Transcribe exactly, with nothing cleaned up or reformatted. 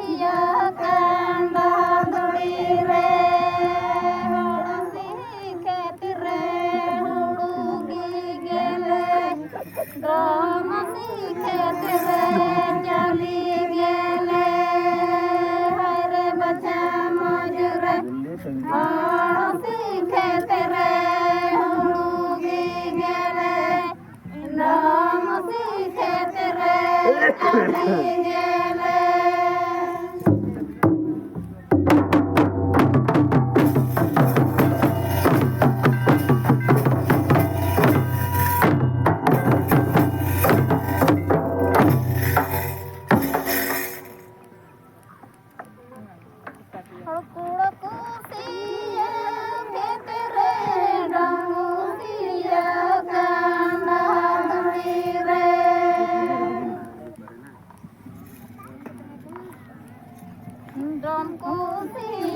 ᱠᱩᱥᱤᱭᱟᱠᱟᱱ ᱰᱟᱦᱟᱨ ᱫᱷᱩᱲᱤ ᱨᱮ, ᱦᱚᱲ ᱥᱤ ᱠᱷᱮᱛ ᱨᱮ ᱦᱩᱲᱩ ᱜᱮ ᱜᱮᱞᱮ᱾ ᱫᱚᱢ ᱥᱤ ᱠᱷᱮᱛ ᱨᱮ ᱪᱟᱹᱞᱤ ᱜᱮᱞᱮ, ᱦᱟᱭ ᱨᱮ ᱵᱟᱪᱷᱟ ᱢᱚᱡᱽ ᱨᱮ᱾ ᱫᱚᱢ ᱥᱤ ᱠᱷᱮᱛ ᱨᱮ ᱦᱩᱲᱩ ᱜᱮ ᱜᱮᱞᱮ, ᱫᱚᱢ ᱥᱤ ᱠᱷᱮᱛ ᱨᱮ ᱪᱟᱹᱞᱤ ᱜᱮᱞᱮ᱾ ᱦᱚᱲ ᱠᱩᱲᱟᱹ ᱠᱩᱥᱤᱭᱟᱹ ᱠᱷᱮᱛ ᱨᱮ ᱰᱚᱸᱜᱩ ᱥᱤᱭᱟᱹ ᱠᱟᱱ ᱰᱟᱦᱟᱨ ᱫᱷᱩᱲᱤ ᱨᱮ᱾ ᱰᱚᱸᱜᱩ ᱥᱤᱭᱟᱹ